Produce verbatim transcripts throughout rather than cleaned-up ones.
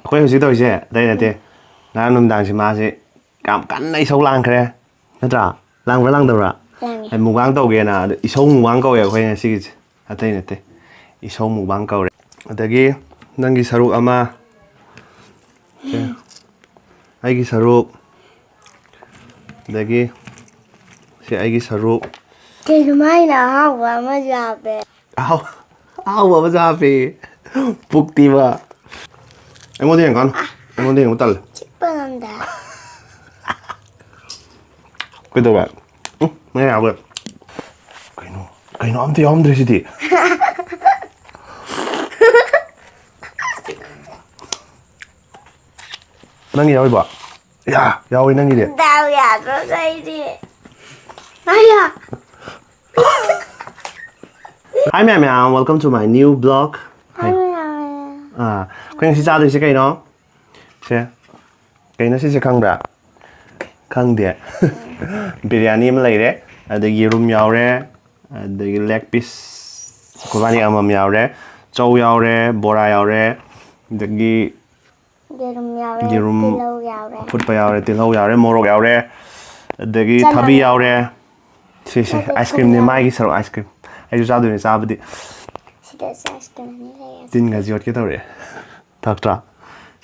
ꯑꯩꯈꯣꯏ ꯍꯧꯖꯤꯛ ꯇꯧꯔꯤꯁꯦ ꯑꯇꯩ ꯅꯠꯇꯦ꯫ ꯉꯔꯥꯡ ꯅꯨꯃꯤꯗꯥꯡꯁꯦ ꯃꯥꯁꯦ ꯌꯥꯝ ꯀꯟꯅ ꯏꯁꯧ ꯂꯥꯡꯈ꯭ꯔꯦ, ꯅꯠꯇ꯭ꯔꯥ? ꯂꯥꯡꯕ꯭ꯔꯥ ꯂꯥꯡꯗꯕ꯭ꯔꯥ? ꯂꯥꯡꯉꯦ꯫ ꯑꯩ ꯃꯨꯛꯕꯥꯡ ꯇꯧꯒꯦꯅ, ꯑꯗꯣ ꯏꯁꯧ ꯃꯨꯛꯕꯥꯡ ꯀꯧꯋꯦ ꯑꯩꯈꯣꯏ ꯉꯁꯤꯒꯤꯁꯦ꯫ ꯑꯇꯩ ꯅꯠꯇꯦ, ꯏꯁꯧ ꯃꯨꯛꯕꯥꯡ ꯀꯧꯔꯦ꯫ ꯑꯗꯒꯤ ꯅꯪꯒꯤ ꯁꯔꯨꯛ ꯑꯃ, ꯁꯦ, ꯑꯩꯒꯤ ꯁꯔꯨꯛ, ꯑꯗꯒꯤ ꯁꯤ ꯑꯩꯒꯤ ꯁꯔꯨꯛ꯫ ꯀꯩꯅꯣ ꯃꯥꯏꯅ ꯑꯍꯥꯎꯕ ꯑꯃꯁꯨ ꯍꯥꯞꯄꯦ꯫ ꯑꯍꯥꯎ-, ꯑꯍꯥꯎꯕ ꯑꯃꯁꯨ ꯍꯥꯞꯄꯦ꯫ ꯄꯨꯛꯇꯤꯕ꯫ ꯑꯩꯉꯣꯟꯗ ꯌꯦꯡꯉꯛꯀꯅꯨ꯫ ꯑꯩꯉꯣꯟꯗ ꯌꯦꯡꯕ ꯇꯜꯂꯦ꯫ ꯆꯤꯛꯄ ꯉꯝꯗꯦ꯫ ꯀꯩꯗꯧꯔꯦ? ꯎꯝ, ꯃꯌꯥ ꯌꯥꯎꯈ꯭ꯔꯦ꯫ ꯀꯩꯅꯣ? ꯀꯩꯅꯣ ꯑꯝꯇ ꯌꯥꯎꯔꯝꯗ꯭ꯔꯦ ꯁꯤꯗꯤ꯫ ꯅꯪꯒꯤ ꯌꯥꯎꯔꯤꯕꯣ? ꯌꯥ, ꯌꯥꯎꯋꯤ ꯅꯪꯒꯤꯗꯤ꯫ ꯗꯥꯎ ꯌꯥꯗ꯭ꯔꯣ ꯑꯩꯗꯤ? ꯑꯌꯥ! Hi ꯃꯌꯥꯝ ꯃꯌꯥꯝ, welcome to my new vlog꯫ Hi ꯃꯌꯥꯝ ꯃꯌꯥꯝ꯫ ꯑꯥ, ꯑꯩꯈꯣꯏ ꯉꯁꯤ ꯆꯥꯗꯣꯏꯁꯦ ꯀꯩꯅꯣ? ꯁꯦ, ꯀꯩꯅꯣ ꯁꯤꯁꯦ ꯈꯪꯕ꯭ꯔꯥ? ꯈꯪꯗꯦ꯫ ꯕꯤꯔꯌꯥꯅꯤ ꯑꯃ ꯂꯩꯔꯦ, ꯑꯗꯒꯤ ꯌꯦꯔꯨꯝ ꯌꯥꯎꯔꯦ, ꯑꯗꯒꯤ leg piece, ꯑꯩꯈꯣꯏꯕꯥꯅꯤ ꯑꯃꯃꯝ ꯌꯥꯎꯔꯦ, ꯆꯧ ꯌꯥꯎꯔꯦ, ꯕꯣꯔꯥ ꯌꯥꯎꯔꯦ, ꯑꯗꯒꯤ ꯌꯦꯔꯨꯝ ꯌꯥꯎꯔꯦ, ꯌꯦꯔꯨꯝ ꯇꯤꯜꯍꯧ ꯌꯥꯎꯔꯦ꯫ ꯑꯐꯨꯠꯄ ꯌꯥꯎꯔꯦ, ꯇꯤꯜꯍꯧ ꯌꯥꯎꯔꯦ, ꯃꯣꯔꯣꯛ ꯌꯥꯎꯔꯦ, ꯑꯗꯒꯤ ꯆꯅꯝ ꯊꯕꯤ ꯌꯥꯎꯔꯦ꯫ ꯌꯥꯎꯔꯦ꯫ ꯁꯤ, ꯁꯤ, ꯑꯗꯩ ice cream ꯅꯦ, ꯊꯨꯝ ꯌꯥꯎꯔꯦ꯫ ꯃꯥꯒꯤ ꯁꯔꯨꯛ ice cream꯫ ꯑꯩꯁꯨ ꯆꯥꯗꯣꯏꯅꯦ, ꯆꯥꯕꯗꯤ꯫ ꯁꯤꯗꯁꯨ ice cream ꯑꯅꯤ ꯂꯩꯔꯦ꯫ ꯇꯤꯟꯒꯁꯦ ꯌꯣꯠꯀꯦ ꯇꯧꯔꯛꯑꯦ꯫ ꯊꯛꯇ꯭ꯔꯥ?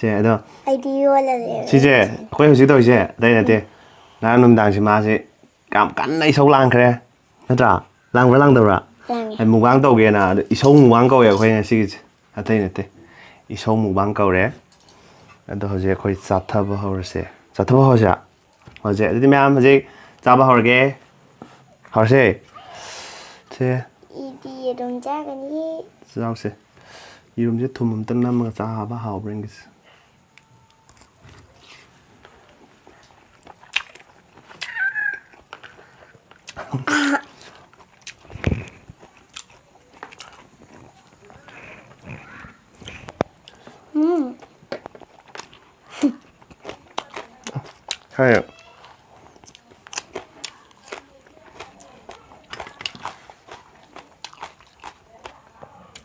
ꯁꯦ, ꯑꯗꯣ ꯑꯩꯗꯤ ꯌꯣꯠꯂ ꯂꯩꯔꯦ꯫ ꯁꯤꯁꯦ, ꯑꯩꯈꯣꯏ ꯍꯧꯖꯤꯛ ꯇꯧꯔꯤꯁꯦ ꯑꯇꯩ ꯅꯠꯇꯦ꯫ ꯎꯝ꯫ ꯉꯔꯥꯡ ꯅꯨꯃꯤꯗꯥꯡꯁꯦ ꯃꯥꯁꯦ ꯌꯥꯝ ꯀꯟꯅ ꯏꯁꯧ ꯂꯥꯡꯈ꯭ꯔꯦ꯫ ꯅꯠꯇ꯭ꯔꯥ? ꯂꯥꯡꯕ꯭ꯔꯥ ꯂꯥꯡꯗꯕ꯭ꯔꯥ? ꯂꯥꯡꯉꯦ꯫ ꯑꯩ ꯃꯨꯛꯕꯥꯡ ꯇꯧꯒꯦꯅ, ꯑꯗꯣ ꯏꯁꯧ ꯃꯨꯛꯕꯥꯡ ꯀꯧꯋꯦ ꯑꯩꯈꯣꯏ ꯉꯁꯤꯒꯤꯁꯦ꯫ ꯑꯇꯩ ꯅꯠꯇꯦ꯫ ꯏꯁꯧ ꯃꯨꯛꯕꯥꯡ ꯀꯧꯔꯦ꯫ ꯑꯗꯣ ꯍꯧꯖꯤꯛ ꯑꯩꯈꯣꯏ ꯆꯥꯊꯕ ꯍꯧꯔꯁꯦ꯫ ꯆꯥꯊꯕ ꯍꯧꯔꯁꯦ? ꯍꯧꯖꯤꯛ, ꯑꯗꯨꯗꯤ ꯃꯌꯥꯝ ꯍꯧꯖꯤꯛ ꯆꯥꯕ ꯍꯧꯔꯒꯦ꯫ ꯍꯧꯔꯁꯦ꯫ ꯁꯦ꯫ ꯑꯩꯗꯤ ꯌꯦꯔꯨꯝ ꯆꯥꯒꯅꯤ꯫ ꯆꯥꯎꯁꯦ꯫ ꯌꯦꯔꯨꯝꯁꯦ ꯊꯨꯝ ꯑꯝꯇꯪ ꯅꯝꯃꯒ ꯆꯥꯕ ꯍꯥꯎꯕ꯭ꯔꯥ ꯌꯦꯡꯒꯦꯁꯦ꯫ ꯎꯝ꯫ ꯍꯥꯏ꯫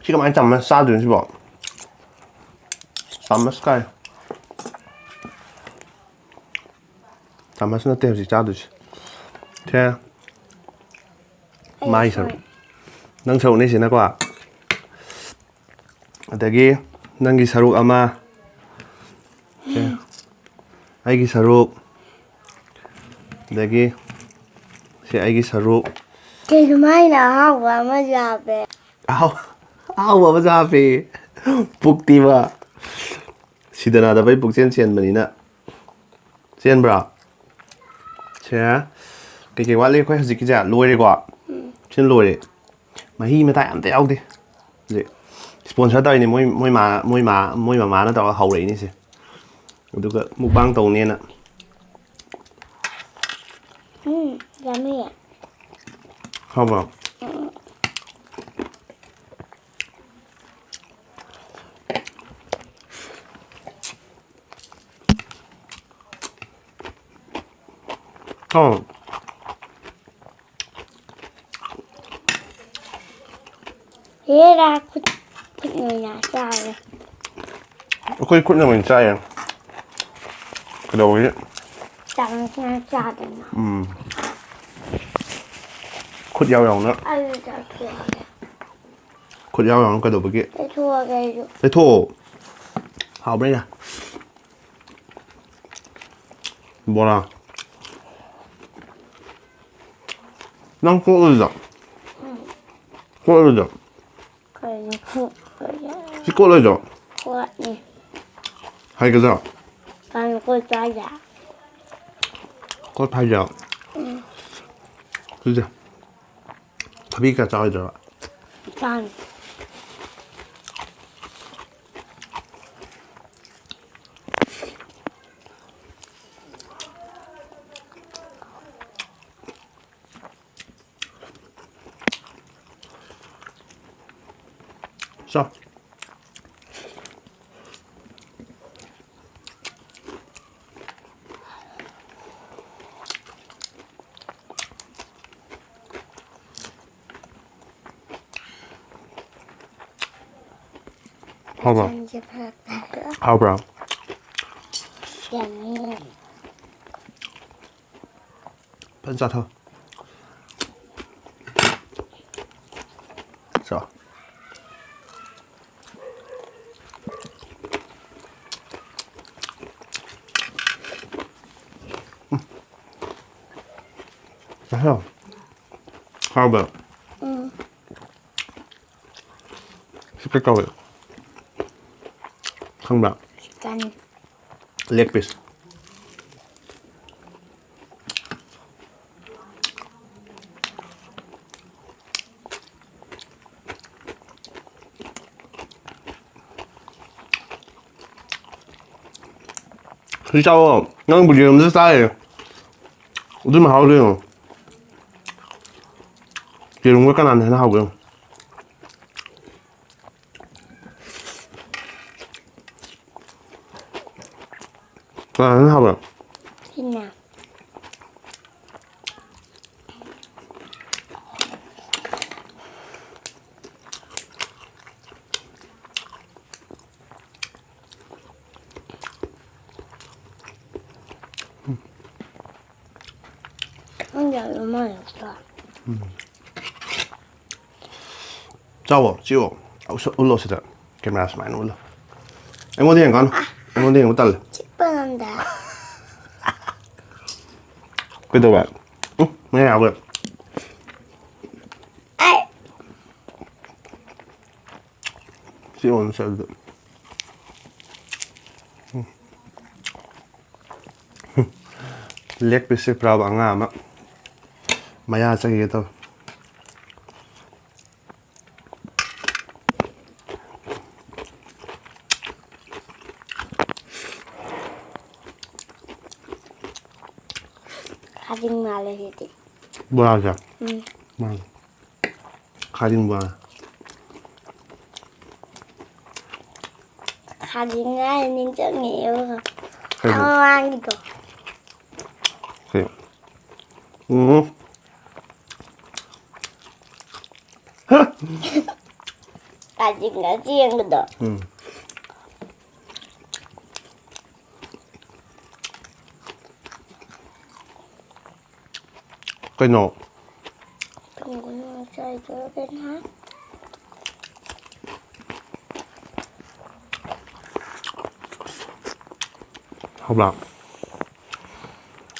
ꯁꯤ ꯀꯃꯥꯏꯅ ꯆꯥꯝꯃ ꯆꯥꯗꯣꯏꯅꯣ ꯁꯤꯕꯣ? ꯆꯥꯃꯁ ꯀꯥꯏ꯫ ꯆꯥꯃꯁ ꯅꯠꯇꯦ ꯍꯧꯖꯤꯛ ꯆꯥꯗꯣꯏꯁꯦ꯫ ꯁꯦ꯫ ꯑꯩ ꯃꯥꯒꯤ ꯁꯔꯨꯛ꯫ ꯁꯔꯨꯛ꯫ ꯅꯪ ꯁꯔꯨꯛꯅꯤ ꯁꯤꯅꯀꯣ꯫ ꯑꯗꯒꯤ ꯅꯪꯒꯤ ꯁꯔꯨꯛ ꯑꯃ꯫ ꯁꯦ꯫ ꯑꯩꯒꯤ ꯁꯔꯨꯛ꯫ ꯑꯗꯒꯤ ꯁꯤ ꯑꯩꯒꯤ ꯁꯔꯨꯛ꯫ ꯀꯩꯅꯣ ꯃꯥꯏꯅ ꯑꯍꯥꯎꯕ ꯑꯃ ꯌꯥꯕꯦ꯫ ꯑꯍꯥꯎ-, ꯑꯍꯥꯎꯕ ꯑꯃ ꯆꯥꯕꯤ꯫ ꯄꯨꯛꯇꯤꯕ꯫ ꯁꯤꯗ ꯅꯥꯗꯕꯩ ꯄꯨꯛꯆꯦꯟ ꯆꯦꯟꯕꯅꯤꯅ꯫ ꯆꯦꯟꯕ꯭ꯔꯥ? ꯁꯦ꯫ ꯀꯩꯀꯩ ꯋꯥꯠꯂꯤ? ꯑꯩꯈꯣꯏ ꯍꯧꯖꯤꯛꯀꯤꯁꯦ ꯂꯣꯏꯔꯦꯀꯣ? ꯎꯝ꯫ ꯁꯤꯅ ꯂꯣꯏꯔꯦ꯫ ꯃꯍꯤ ꯃꯇꯥꯏ ꯑꯝꯇ ꯌꯥꯎꯗꯦ꯫ ꯍꯧꯖꯤꯛ sponsor ꯇꯧꯔꯤꯅꯦ꯫ ꯃꯣꯏ, ꯃꯣꯏ ꯃꯥ-, ꯃꯣꯏ ꯃꯥ-, ꯃꯣꯏ ꯃꯃꯥꯅ ꯇꯧꯔꯒ ꯍꯧꯔꯛꯏꯅꯦ ꯁꯦ꯫ ꯑꯗꯨꯒ mukbang ꯇꯧꯅꯦꯅ꯫ ꯎꯝ, yummy꯫ ꯍꯥꯎꯕ꯭ꯔꯣ? ꯎꯝ꯫ ꯑꯧ꯫ ꯍꯦꯔꯥ ꯈꯨꯠ, ꯈꯨꯠꯅ ꯑꯣꯏꯅ ꯆꯥꯔꯦ꯫ ꯑꯩꯈꯣꯏ ꯈꯨꯠꯅ ꯑꯣꯏꯅ ꯆꯥꯏꯌꯦ꯫ ꯀꯩꯗꯧꯕꯒꯤ? ꯆꯥꯃꯁꯅ ꯆꯥꯗꯅ꯫ ꯎꯝ꯫ ꯈꯨꯠ ꯌꯥꯎ ꯌꯥꯎꯅ꯫ ꯑꯩ ꯆꯥꯊꯣꯛꯑꯒꯦ꯫ ꯈꯨꯠ ꯌꯥꯎ ꯌꯥꯎꯅ ꯀꯩꯗꯧꯕꯒꯤ? ꯇꯩꯊꯣꯛꯑꯒꯦ ꯑꯩꯁꯨ꯫ ꯇꯩꯊꯣꯛꯑꯣ꯫ ꯍꯥꯎꯕ꯭ꯔꯥ ꯌꯦꯡ꯫ ꯕꯣꯔꯥ꯫ ꯅꯪ ꯀꯣꯠꯂꯣꯏꯗ꯭ꯔꯣ? ꯎꯝ꯫ ꯀꯣꯠꯂꯣꯏꯗ꯭ꯔꯣ? ꯀꯩꯅꯣ ꯀꯣꯠꯂꯣꯏꯗ꯭ꯔꯣ? ꯁꯤ ꯀꯣꯠꯂꯣꯏꯗ꯭ꯔꯣ? ꯀꯣꯠꯅꯤ꯫ ꯍꯩꯒꯗ꯭ꯔꯣ? ꯀꯩꯅꯣ ꯀꯣꯠꯄ ꯍꯥꯏꯁꯦ? ꯀꯣꯠꯄ ꯍꯥꯏꯁꯦ? ꯎꯝ꯫ ꯁꯤꯁꯦ꯫ ꯊꯕꯤ ꯀꯌꯥ ꯆꯥꯔꯣꯏꯗ꯭ꯔꯕ? ꯆꯥꯅꯤ꯫ ꯆꯥꯎ꯫ ꯍꯥꯎꯕ꯭ꯔꯣ? ꯆꯥꯅꯤꯡꯁꯦ ꯐꯔꯛ ꯇꯥꯗ꯭ꯔꯣ? ꯍꯥꯎꯕ꯭ꯔꯣ? ꯌꯥꯝꯃꯤ꯫ ꯐꯖꯅ ꯆꯥꯊꯣꯛ꯫ ꯆꯥꯎ꯫ ꯎꯝ꯫ ꯆꯥꯊꯣꯛ꯫ ꯍꯥꯎꯕ꯭ꯔꯣ? ꯎꯝ꯫ ꯁꯤ ꯀꯩ ꯀꯧꯏ? ꯈꯪꯕ꯭ꯔꯥ? ꯆꯤꯛꯀꯟ꯫ Leg piece. ꯁꯤ ꯆꯥꯎꯋꯣ꯫ ꯅꯪꯕꯨ ꯌꯦꯔꯨꯝꯁꯨ ꯆꯥꯔꯤꯔꯣ? ꯑꯗꯨꯏ ꯃꯍꯥꯎꯗꯣ ꯌꯦꯡꯉꯣ꯫ ꯌꯦꯔꯨꯝꯒ ꯀꯅꯥꯅ ꯍꯦꯟꯅ ꯍꯥꯎꯒꯦ ꯌꯦꯡꯉꯣ꯫ ꯀꯅꯥꯅ ꯍꯥꯎꯕ꯭ꯔꯣ? ꯁꯤꯅ꯫ ꯅꯪꯒꯤ ꯑꯗꯨꯝ ꯃꯥꯟꯅꯗ꯭ꯔꯣ? ꯆꯥꯎꯋꯣ, ꯆꯤꯛꯑꯣ꯫ ꯎꯠꯁ-, ꯎꯠꯂꯣ ꯁꯤꯗ꯫ ꯀꯦꯃꯦꯔꯥ ꯁꯨꯃꯥꯏꯅ ꯎꯠꯂꯣ꯫ ꯑꯩꯉꯣꯟꯗ ꯌꯦꯡꯉꯛꯀꯅꯨ꯫ ꯑꯩꯉꯣꯟꯗ ꯌꯦꯡꯕ ꯇꯜꯂꯦ꯫ ꯆꯤꯛꯄ ꯉꯝꯗꯦ꯫ ꯀꯩꯗꯧꯕ? ꯎꯝ, ꯃꯌꯥ ꯌꯥꯎꯈ꯭ꯔꯦ꯫ ꯑꯩ ꯁꯤ ꯑꯣꯏꯅ ꯆꯠꯂꯗꯤ꯫ ꯎꯝ꯫ ꯂꯦꯒ ꯄꯤꯁꯁꯦ ꯄꯨꯔꯥ ꯑꯉꯥꯡ ꯑꯃ ꯃꯌꯥ ꯆꯪꯒꯦ ꯇꯧꯋꯦ꯫ ꯈꯥꯖꯤꯡ ꯃꯥꯜꯂꯦ ꯁꯤꯗꯤ꯫ ꯕꯣꯔꯥꯁꯦ? ꯎꯝ꯫ ꯃꯥꯅꯦ꯫ ꯈꯥꯖꯤꯡ ꯕꯣꯔꯥ꯫ ꯈꯥꯖꯤꯡ ꯍꯥꯏꯔ ꯅꯤꯡꯁꯤꯡꯉꯛꯑꯦꯕ꯫ ꯀꯩꯅꯣ? ꯃꯃꯥꯡꯒꯤꯗꯣ꯫ ꯀꯩꯅꯣ? ꯎꯝ꯫ ꯈꯥꯖꯤꯡꯒ ꯆꯦꯡꯒꯗꯣ꯫ ꯎꯝ꯫ ꯀꯩꯅꯣ? ꯍꯥꯎꯕ꯭ꯔꯥ?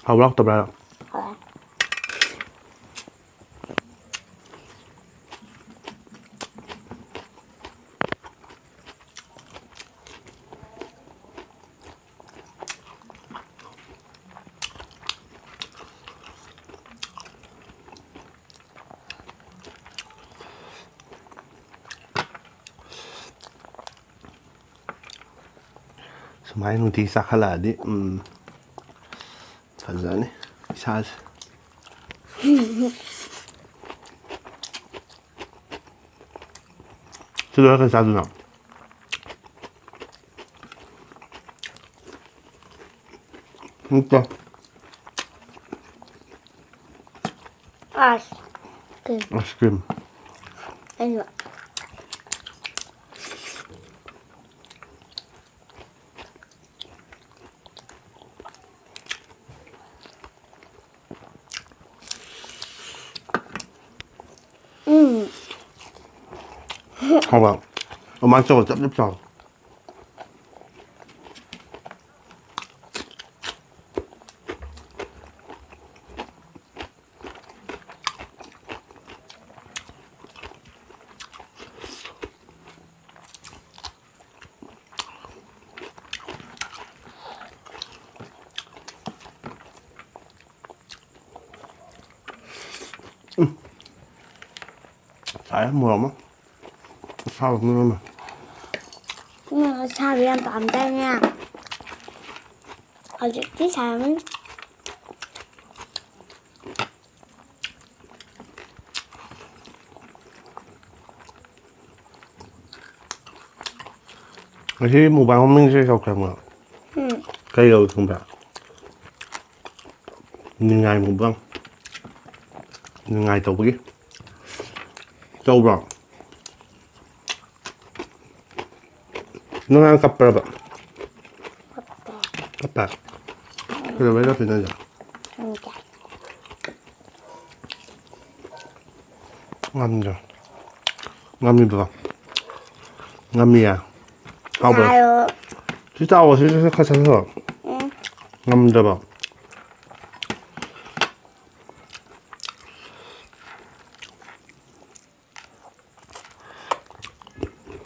ꯍꯥꯎꯕ꯭ꯔꯥ ꯍꯥꯎꯇꯕ꯭ꯔꯥ? ꯍꯥꯎꯋꯦ꯫ ꯁꯨꯃꯥꯏꯅ ꯅꯨꯡꯇꯤꯒꯤ ꯆꯥꯈꯠꯂꯛꯑꯗꯤ, ꯎꯝ, ꯐꯖꯅꯤ ꯏꯁꯥꯁꯦ꯫ ꯁꯤ ꯂꯣꯏꯔ ꯀꯩ ꯆꯥꯗꯣꯏꯅꯣ? ꯅꯠꯇꯦ꯫ Ice cream. Ice cream. ꯑꯩꯁꯨ꯫ ꯎꯝ꯫ ꯍꯥꯎꯕ꯫ ꯑꯗꯨꯃꯥꯏꯅ ꯆꯥꯎ, ꯆꯞ ꯆꯞ ꯆꯥꯎ꯫ ꯎꯝ꯫ ꯁꯥꯏ ꯃꯣꯔꯣꯛ ꯑꯃ꯫ ꯑꯁꯥꯕ ꯃꯣꯔꯣꯛ ꯑꯃ꯫ ꯅꯪ ꯑꯁꯥꯕ ꯌꯥꯝ ꯄꯥꯝꯗꯥꯏꯅꯦ? ꯍꯧꯖꯤꯛꯇꯤ ꯁꯥꯔꯝꯃꯅꯤ꯫ ꯉꯁꯤ mukbang ꯃꯃꯤꯡꯁꯦ ꯀꯩ ꯀꯧꯒꯦ? ꯎꯝ꯫ ꯀꯩ ꯀꯧꯏ ꯈꯪꯕ꯭ꯔꯥ? ꯅꯤꯡꯉꯥꯏ mukbang꯫ ꯅꯤꯡꯉꯥꯏ ꯇꯧꯕꯒꯤ꯫ ꯇꯧꯕ꯭ꯔꯣ? ꯅꯪ ꯉꯔꯥꯡ ꯀꯞꯄ꯭ꯔꯕ? ꯀꯞꯄꯦ꯫ ꯀꯞꯄꯦ? ꯀꯩꯗꯧꯕꯩ ꯀꯞꯄꯤꯅꯣ ꯍꯥꯏꯁꯦ? ꯈꯪꯗꯦ꯫ ꯉꯝꯗ꯭ꯔꯣ? ꯉꯝꯃꯤꯕ꯭ꯔꯣ? ꯉꯝꯃꯤꯌꯦ? ꯍꯥꯎꯕ꯭ꯔꯣ? ꯆꯥꯔꯣ꯫ ꯁꯤ ꯆꯥꯎꯑꯣ, ꯁꯤ, ꯁꯤ, ꯁꯤ ꯈꯔ ꯆꯥꯁꯤꯜꯂꯣ꯫ ꯎꯝ꯫ ꯉꯝꯗ꯭ꯔꯕꯣ?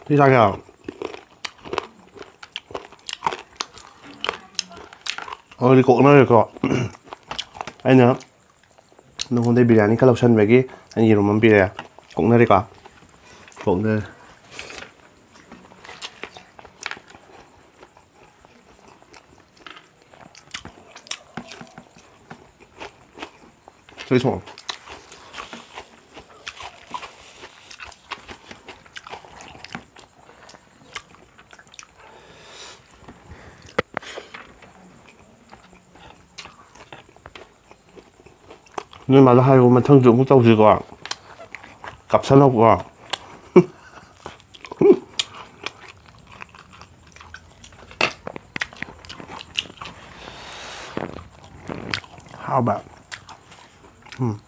ꯁꯤ ꯆꯥꯒꯦ ꯍꯥꯏꯔꯣ? ꯑꯗꯨꯗꯤ ꯀꯣꯛꯅꯔꯦꯀꯣ꯫ ꯑꯩꯅ ꯅꯉꯣꯟꯗ ꯕꯤꯔꯌꯥꯅꯤ ꯈꯔ ꯂꯧꯁꯟꯕꯒꯤ ꯑꯩꯅ ꯌꯦꯔꯨꯝ ꯑꯃ ꯄꯤꯔꯦ꯫ ꯀꯣꯛꯅꯔꯦꯀꯣ? ꯀꯣꯛꯅꯔꯦ꯫ ꯆꯣꯏ ꯊꯣꯡ꯫ ꯅꯣꯏ ꯃꯥꯗ ꯍꯥꯏꯌꯣ, ꯃꯊꯪꯁꯨ ꯑꯃꯨꯛ ꯇꯧꯁꯤꯀꯣ꯫ ꯀꯥꯞꯁꯜꯂꯣꯀꯣ꯫ ꯍꯥꯎꯕ꯫ ꯎꯝ꯫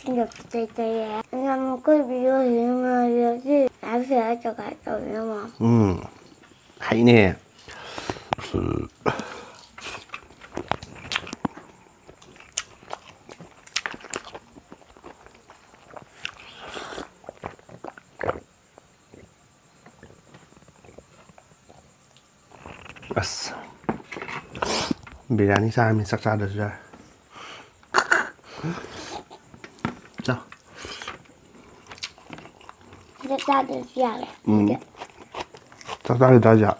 ꯁꯤꯅ ꯄꯣꯠ ꯆꯩ ꯇꯩꯔꯦ꯫ ꯌꯥꯝ ꯑꯩꯈꯣꯏ ꯚꯤꯗꯤꯑꯣꯁꯤ ꯅꯨꯡꯉꯥꯏꯔꯦ꯫ ꯁꯤ ꯂꯥꯏꯐ ꯁꯤꯌꯥꯔ ꯇꯧꯒꯥꯏ ꯇꯧꯕꯤꯔꯝꯃꯣ꯫ ꯎꯝ꯫ ꯍꯩꯅꯦ꯫ ꯑꯁ, ꯕꯤꯔꯌꯥꯅꯤ ꯆꯥꯔꯃꯤ, ꯆꯥꯛ ꯆꯥꯗ꯭ꯔꯁꯨ ꯌꯥꯔꯦ꯫ ꯆꯥꯎ꯫ ꯆꯥꯛ ꯆꯥꯗ꯭ꯔꯁꯨ ꯌꯥꯔꯦ꯫ ꯎꯝ꯫ ꯆꯥꯛ ꯆꯥꯈꯤꯗ꯭ꯔꯥ ꯍꯥꯏꯁꯦ?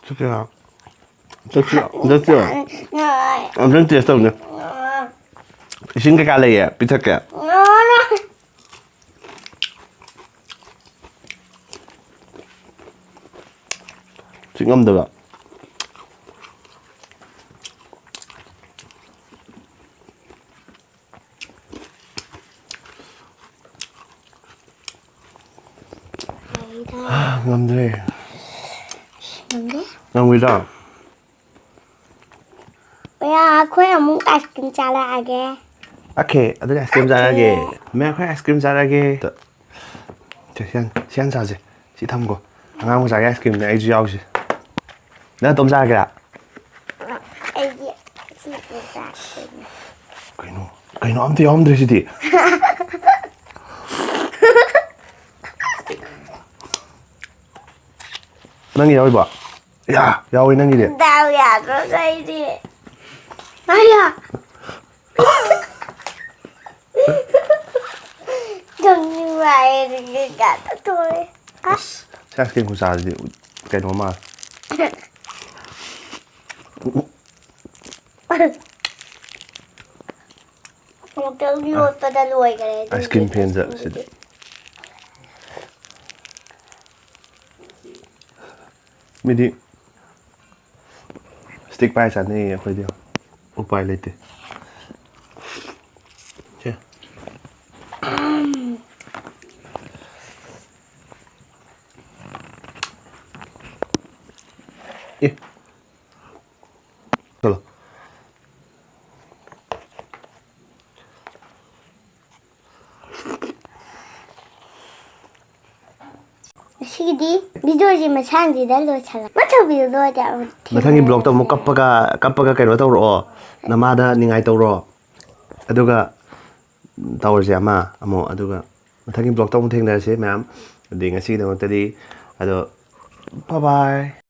ꯆꯠꯁꯤꯔꯣ? ꯆꯠꯁꯤꯔꯣ? ꯆꯠꯁꯤꯔꯣ? ꯑꯝꯇꯪ ꯇꯦꯁ ꯇꯧꯅꯦ꯫ ꯏꯁꯤꯡ ꯀꯩꯀꯥ ꯂꯩꯌꯦ, ꯄꯤꯊꯛꯀꯦ꯫ ꯆꯤꯛ ꯉꯝꯗꯕ꯫ ꯉꯝꯗ꯭ꯔꯦ꯫ ꯉꯝꯗꯦ꯫ ꯉꯝꯈꯤꯗ꯭ꯔꯣ? ꯑꯣꯌꯥ, ꯑꯩꯈꯣꯏ ꯑꯃꯨꯛ ꯑꯥꯏꯁ ꯀ꯭ꯔꯤꯝ ꯆꯥꯔꯛꯑꯒꯦ꯫ ꯑꯣꯀꯦ, ꯑꯗꯨꯗꯤ ꯑꯥꯏꯁ ꯀ꯭ꯔꯤꯝ ꯆꯥꯔꯛꯑꯒꯦ꯫ ꯃꯦꯝ, ꯑꯩꯈꯣꯏ ꯑꯥꯏꯁ ꯀ꯭ꯔꯤꯝ ꯆꯥꯔꯛꯑꯒꯦ꯫ ꯁꯤ ꯁꯤ ꯍꯥꯟ ꯁꯤ ꯍꯥꯟ ꯆꯥꯁꯦ꯫ ꯁꯤ ꯊꯝꯈꯣ꯫ ꯑꯉꯥꯡ ꯃꯆꯥꯒꯤ ꯑꯥꯏꯁ ꯀ꯭ꯔꯤꯝꯅꯦ, ꯑꯩꯁꯨ ꯌꯥꯎꯁꯤ꯫ ꯅꯪ ꯑꯗꯨꯝ ꯆꯥꯔꯒꯦꯔꯥ? ꯑꯩꯗꯤ ꯁꯤꯁꯦ ꯆꯥꯗꯣꯏꯅꯦ꯫ ꯀꯩꯅꯣ? ꯀꯩꯅꯣ ꯑꯝꯇ ꯌꯥꯎꯔꯝꯗ꯭ꯔꯦ ꯁꯤꯗꯤ꯫ ꯅꯪꯒꯤ ꯌꯥꯎꯔꯤꯕꯣ? ꯌꯥ, ꯌꯥꯎꯋꯤ ꯅꯪꯒꯤꯗꯤ꯫ ꯗꯥꯎ ꯌꯥꯗ꯭ꯔꯣ ꯑꯩꯗꯤ? ꯑꯌꯥ! ꯌꯥꯝ ꯅꯨꯡꯉꯥꯏꯌꯦ, ꯑꯗꯨꯗꯤ ꯀꯥꯏꯗ ꯊꯣꯛꯑꯦ꯫ ꯑꯁ, ꯁꯤ ꯑꯥꯏꯁ ꯀ꯭ꯔꯤꯝ ꯈꯨꯆꯥꯁꯤꯗꯤ ꯀꯩꯅꯣ ꯃꯥꯜꯂꯦ꯫ ꯑꯃꯨꯛꯇꯪ ꯌꯣꯠꯄꯗ ꯂꯣꯏꯈ꯭ꯔꯦ ꯑꯗꯨꯒꯤ ꯑꯥꯏꯁ ꯀ꯭ꯔꯤꯝ ꯐꯦꯟꯗ ꯁꯤꯗ꯫ ꯃꯤꯗꯤ ꯁ꯭ꯇꯤꯛ ꯄꯥꯏ ꯆꯥꯅꯩꯌꯦ, ꯑꯩꯈꯣꯏꯗꯤ ꯎꯄꯥꯏ ꯂꯩꯇꯦ꯫ ꯁꯦ꯫ ꯑꯦ꯫ ꯆꯠꯂꯣ꯫ ꯉꯁꯤꯒꯤꯗꯤ ꯚꯤꯗꯤꯑꯣꯁꯤ ꯃꯁꯥꯡꯁꯤꯗ ꯂꯣꯏꯁꯜꯂꯒꯦ꯫ ꯃꯊꯪ ꯚꯤꯗꯤꯑꯣꯗ ꯑꯃꯨꯛ ꯃꯊꯪꯒꯤ ꯕ꯭ꯂꯣꯛꯇ ꯑꯃꯨꯛ ꯀꯞꯄꯒ ꯀꯞꯄꯒ ꯀꯩꯅꯣ ꯇꯧꯔꯛꯑꯣ꯫ ꯅꯃꯥꯗ ꯅꯤꯡꯉꯥꯏ ꯇꯧꯔꯣ꯫ ꯑꯗꯨꯒ ꯇꯧꯔꯁꯦ ꯑꯃ ꯑꯃꯨꯛ꯫ ꯑꯗꯨꯒ ꯃꯊꯪꯒꯤ ꯕ꯭ꯂꯣꯛꯇ ꯑꯃꯨꯛ ꯊꯦꯡꯅꯔꯁꯦ ꯃꯌꯥꯝ꯫ ꯑꯗꯨꯗꯤ ꯉꯁꯤꯒꯤꯗꯃꯛꯇꯗꯤ ꯑꯗꯣ bye bye꯫